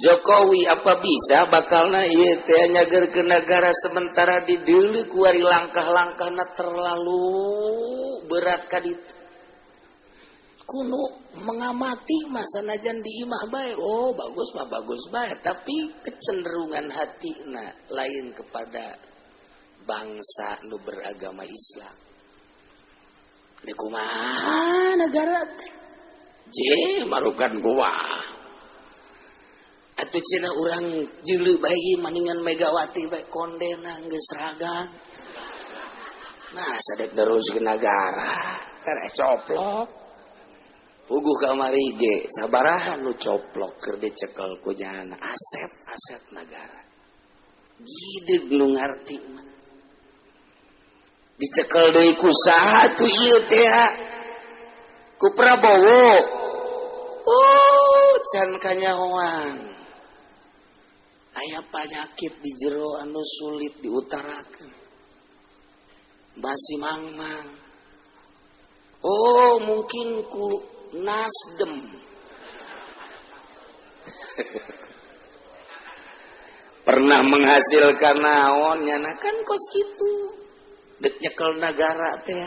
Jokowi apa bisa bakalna ieu teh nyagerkeun negara sementara dideuleu kuari langkah-langkahna terlalu berat ka ditu. Kuno mengamati masa najan di imah bae, oh bagus mah bagus bae, tapi kecenderungan hatina lain kepada bangsa nu beragama Islam. Di kumaha negara teh? Je marukan gua. Atuh cenah urang jeuleu bae maningan Megawati bae kondena geus ragang. Nah, sadek terus ke nagara, tereh coplok. Puguh kamari ge sabaraha nu coplok keur dicekel ku jana aset-aset nagara. Gideg nu ngarti mah. Dicekel deui ku saha tuh ieu teh? Ku Prabowo. Oh, can kanyahoan. Aya panyakit di jero anu sulit diutarakeun. Masih mangmang. Oh, mungkin ku Nasdem. Pernah menghasilkan naon nyana kan kos kitu. Dek nyekel nagara teh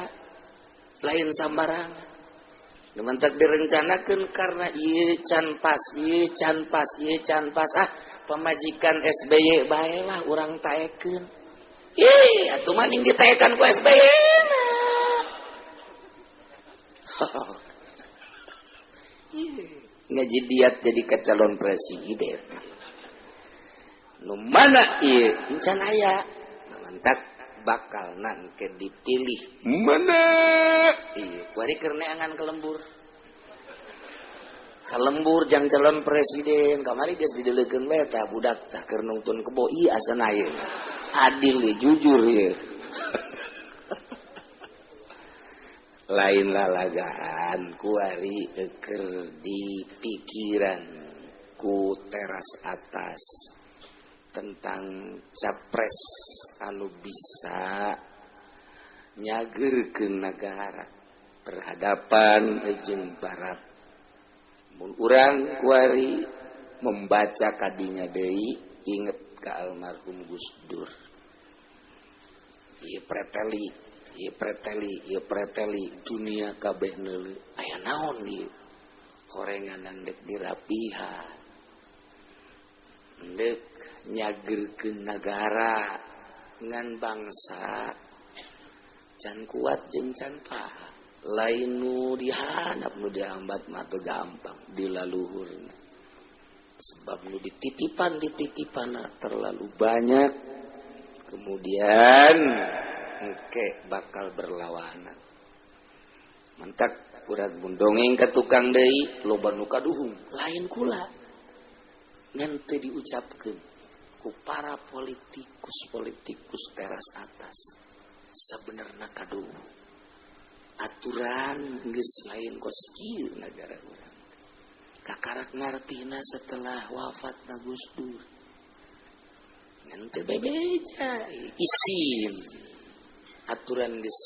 lain sambarangan. Mantak direncanakeun karena ieu can pas, ieu can pas, ieu can pas. Ah, pamajikan SBY bae lah urang taekeun. Ih, atuh maning ditaekan ku SBY na. Ngaji diat jadi ke calon presiden. Nu mana ieu encan aya. Mantak bakal nangke dipilih mana ieu kuari keur neangan kelembur. Kalembur jang calon presiden kamari geus dideulekeun bae tah budak tah keur nungtun kebo ieu asana ieu. Adil ieu, jujur ieu. Lain lalagaan kuari keur di pikiran ku teras atas tentang capres anu bisa nyagerkeun nagara berhadapan jeung barat. Mun urang kuari membaca kadinya deui inget ka almarhum Gus Dur. Ieu preteli, ieu preteli, ieu preteli dunia kabeh neuleu. Aya naon ieu? Horenganan dek dirapihan. Dek nyagerkeun nagara ngan bangsa can kuat jeung can paham. Lain nu dihandap nu dihambat mah teu gampang dilaluhurna. Sebab nu dititipan dititipanna terlalu banyak. Kemudian engke bakal berlawanan. Mantak urang mun dongeng ka tukang deui loba nu kaduhung, lain kula. Ngan teu diucapkeun ku para politikus-politikus teras atas. Sebenarna kaduhung. Aturan geus lain kos kieu nagara urang. Kakarak ngartina setelah wafat na Gus Dur. Ngan teu bebeja isin. Aturan geus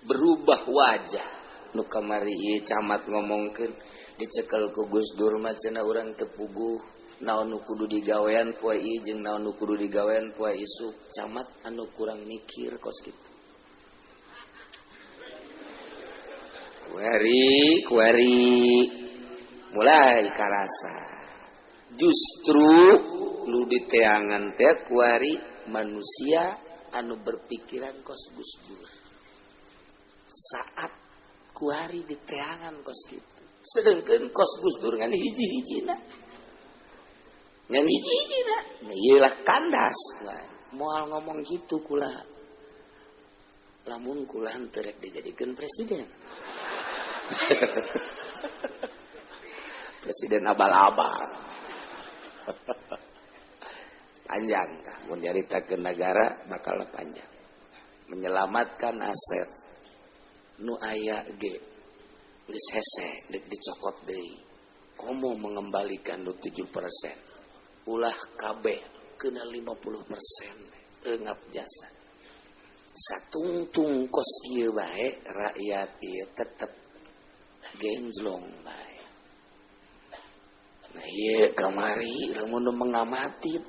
berubah wajah. Nu kamari ieu camat ngomongkeun dicekel ku Gus Dur mah cenah urang teu puguh naon nu kudu digawean poe ieu jeung naon nu kudu digawean poe isuk. Camat anu kurang mikir kos kitu. Kuari, kuari mulai karasa. Justru nu diteangan teh kuari manusia anu berpikiran kos Gus Dur. Saat kuari diteangan kos kitu. Sedengkeun kos Gus Dur ngan hiji-hijina. Ngan hiji-hijina. Nah, ieu lah kandas. Moal ngomong kitu kula. Lamun kula henteu rek dijadikeun presiden. Presiden abal-abal. Panjang tah mun nyaritakeun nagara bakal panjang. Menyelamatkan aset nu aya ge geus hese deuk dicokot deui. Komo mengembalikan nu 7%. Ulah kabeh kena 50% eungap jasa. Satungtung kos ieu bae rakyat ieu tetep genjlong bae. Nah iya kamari lamun mengamati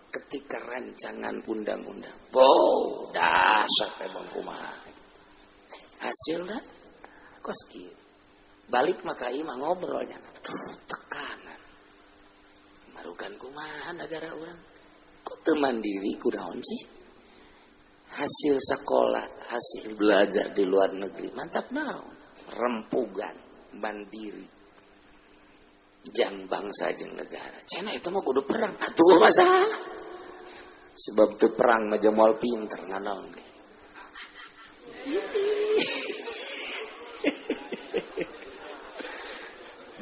ketika rancangan undang-undang. Wow, dasar emang kumaha. Hasilna kos kieu. Balik maka imah ngobrolnya. Duh, tekanan. Marukan kumaha negara urang. Kok teu mandiri kunaon sih? Hasil sekolah, hasil belajar di luar negeri, mantap naon? Rempugan, mandiri. Jang bangsa jeung negara. Cenah itu mah kudu perang. Atuh masalah. Sebab teu perang mah moal pinter nanaon ge.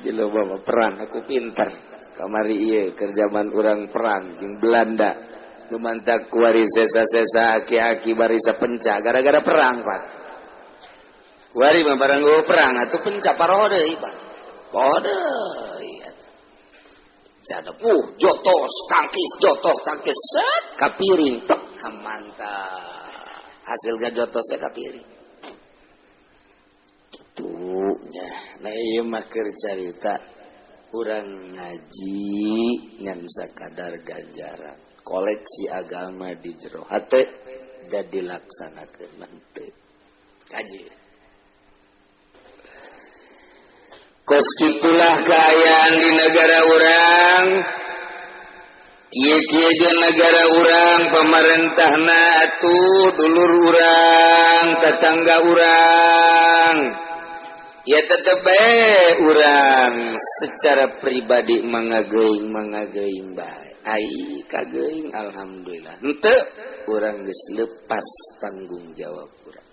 Jelema mah perang aku pinter. Kamari ieu keur zaman urang perang jeung Belanda. Nu mantak kuari sesa-sesa aki-aki barisa penca gara-gara perang, Pak. Kuari mah barang eueuh perang atuh penca paroho deui, Pak. Poho deui. Jada puh jotos tangkis set kapiring tek mantap. Hasil ga jotosnya kapiring. Kitu nya. Nah ieu mah keur carita urang ngaji ngan sakadar ganjaran. Koleksi agama di jero hate da dilaksanakeun mah teu. Kaji. Kos kitulah kaayaan di negara urang. Kieu-kieu jeung negara urang, pamarentahna atuh dulur urang, tetangga urang. Ya tetep bae urang secara pribadi mangageuing bae. Ai kageuing alhamdulillah. Henteu urang geus lepas tanggung jawab urang.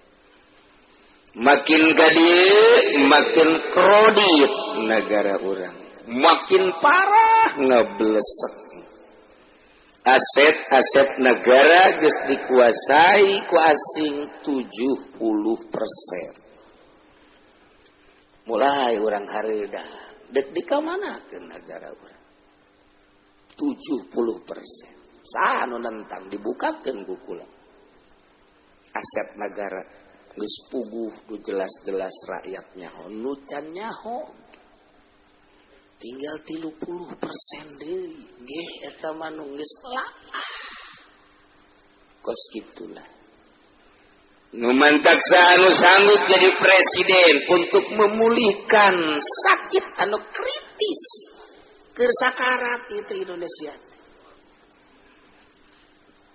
Makin gede, makin kredit negara orang, makin parah ngeblesek. Aset-aset negara geus dikuasai ku asing 70%. Mulai orang hareudah, dek dikamanakeun negara urang. 70%. Saha nu nentang dibukakeun ku kula. Aset negara geus puguh nu jelas-jelas rakyat nyaho nu can nyaho tinggal 30% deui ge eta mah nu geus laah kos kitulah nu mantak anu sanggup jadi presiden untuk memulihkan sakit anu kritis keur sakarat itu Indonesia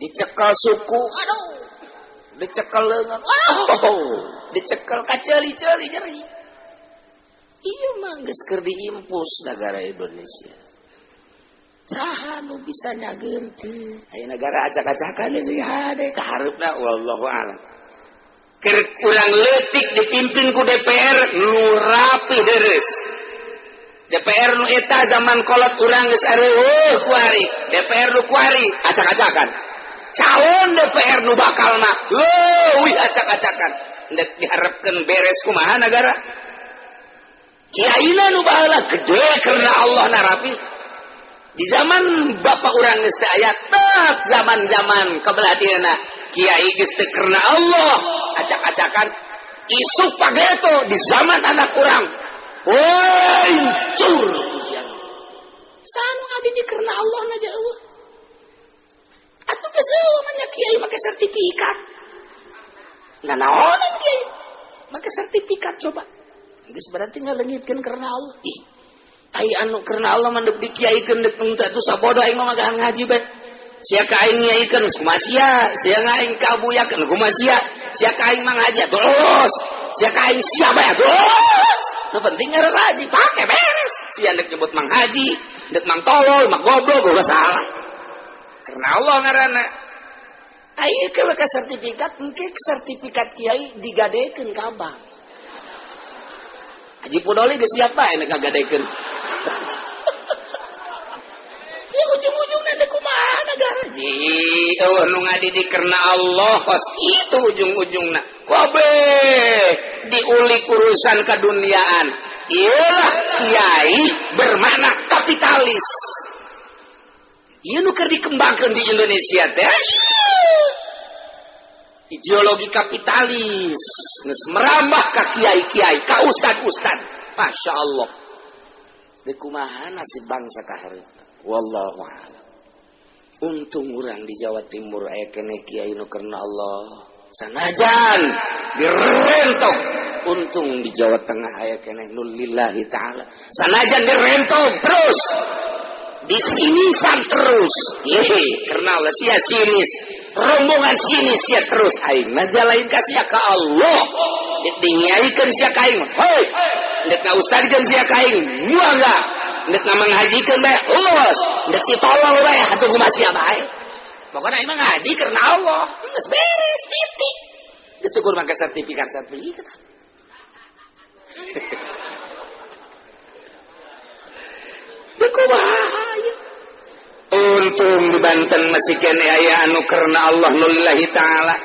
dicekal suku aduh dicekel leungeun, waduh, dicekel kaceuli-ceuli nyeri. Ieu mah geus keur diimpus negara Indonesia. Saha nu bisa nyageurkeun? Aya negara acak-acakan sih hade kahareupna wallahu a'lam. Keur kurang leutik dipimpin ku DPR nu rapi deres. DPR nu eta zaman kolot urang geus areueuh kuari, DPR nu kuari acak-acakan. Calon DPR nu bakal mah leuwih acak-acakan ndek diharapkeun beres kumaha nagara kiaina nu baheula gede karena Allah narapi di zaman bapak urang geus teu aya tek zaman-zaman kabelah kiai geus teu karena Allah acak-acakan isuk pageto di zaman anak urang hancur sanu ngadi di karena Allah na jauh. Atuh geus eueuh mah kiai make sertifikat. Nah naonan kiai make sertifikat coba. Geus berarti ngaleungitkeun karena Allah. Ih, ai anu karena Allah mah deuk dikiaikeun deuk henteu atuh sabodo aing mah ngaji bae. Sia ka aing ngiaikeun kumaha sia, sia aing kabuyakeun kumaha sia, sia ka aing mah ngaji atuh los. Sia ka aing sia bae atuh los. Nu penting ngaji pake beres. Sia deuk nyebut mang haji, deuk mang tolol, mang goblok ulah salah. Karena Allah ngaranna. Ayo ke mereka sertifikat, engke sertifikat kiai digadekeun ka bank. Haji Pudoli geus siap bae nek ngagadekeun. Ya ujung-ujungna dek kumaha negara ji, eueuh nu ngadidik karena Allah kos kitu ujung-ujungna. Kabeh diulik urusan kaduniaan. Iyalah kiai bermakna kapitalis. Ieu nu keur dikembangkeun di Indonesia teh ideologi kapitalis geus merambah ka kiai-kiai, ka ustad-ustad. Masya Allah. Deuk kumaha nasib bangsa ka hareup. Wallahu a'lam. Untung urang di Jawa Timur aya keneh kiai nu karena Allah. Sanajan direntok. Untung di Jawa Tengah aya keneh nu lillahi ta'ala. Sanajan direntok terus. Disinisan terus. Yehe, karena Allah sia sinis. Rombongan sinis sia terus aing mah lain ka sia ka Allah. Dek dingiaikeun sia ka aing. Hoi. Dek ngaustadkeun sia ka aing. Moal. Dek ngamanghajikeun bae. Los. Dek si tolol bae atuh kumaha sia bae. Pokoknya aing mah ngaji karena Allah. Geus beres titik. Geus tukur make sertifikat sertifikat. Untung di Banten masih kene aya anu karena Allah lillahi ta'ala.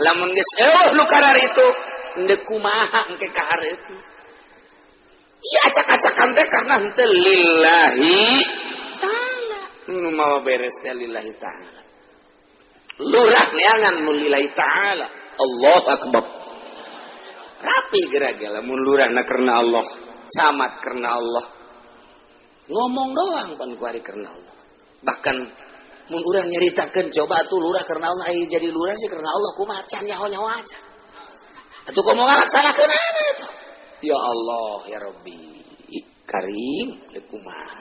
Lamun geus eueuh nu kararitu endek kumaha engke ka hareup. Ieu acak-acakan teh karena henteu lillahi ta'ala. Nu mawa beres teh lillahi ta'ala. Lurah neangan nu lillahi ta'ala. Allahu akbar. Rapi geura lamun lurahna karena Allah, camat karena Allah. Ngomong doang pan kuari karena Allah. Bahkan mun urang nyaritakeun coba atuh lurah karena Allah, aya jadi lurah sih karena Allah kumaha can nyaho-nyaho aja. Atuh komo ngalaksanakeun atuh. Ya Allah ya Rabbi Karim kumaha.